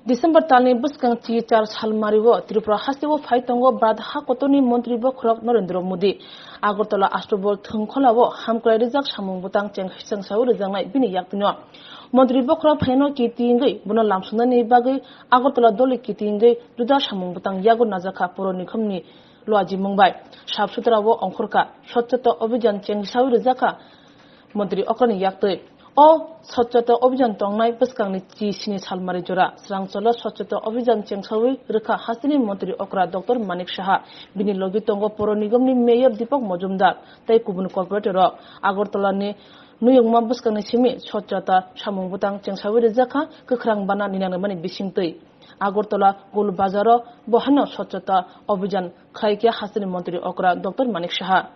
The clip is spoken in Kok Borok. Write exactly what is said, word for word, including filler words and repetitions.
December talni bwskang chi char salmario Tripura hasteo phai tongo Bharat ha kotorni montri bokhorok Narendra Modi. Agartala Ashtabal thwngkholao hamkrai rijak samung bwtang cheng-, chengsaui rijaknai bini yaktwino. Montri bokhorok phaino kiti wngwi bono lamsoknani bagwi Agartala doli kiti wngwi juda samung bwtang yago najakha Poro Nigamni luajimung bai. Sap sutrao ongkhorkha, Swachhata Abhijan chengsaui rijakha montri okrani yaktwi. O Swachhata Abhijan tongnai bwskangni chi sini salmari jora. Srangchalo Swachhata Abhijan chengsaui rwkha hasteni montri okra Doctor Manik Saha. Bini logi tongo Poro Nigamni mayor Deepak Majumdar tei kubun corporator rok. Agartalani nuyungma bwskangni simi Swachhata samung bwtang chengsaui rijakha kwkhrang bana ninangnai mani bisingtwi. Agartala Gul Bazaro bo haino Swachhata Abhijan khlai khe hasteni montri okra Doctor Manik Saha.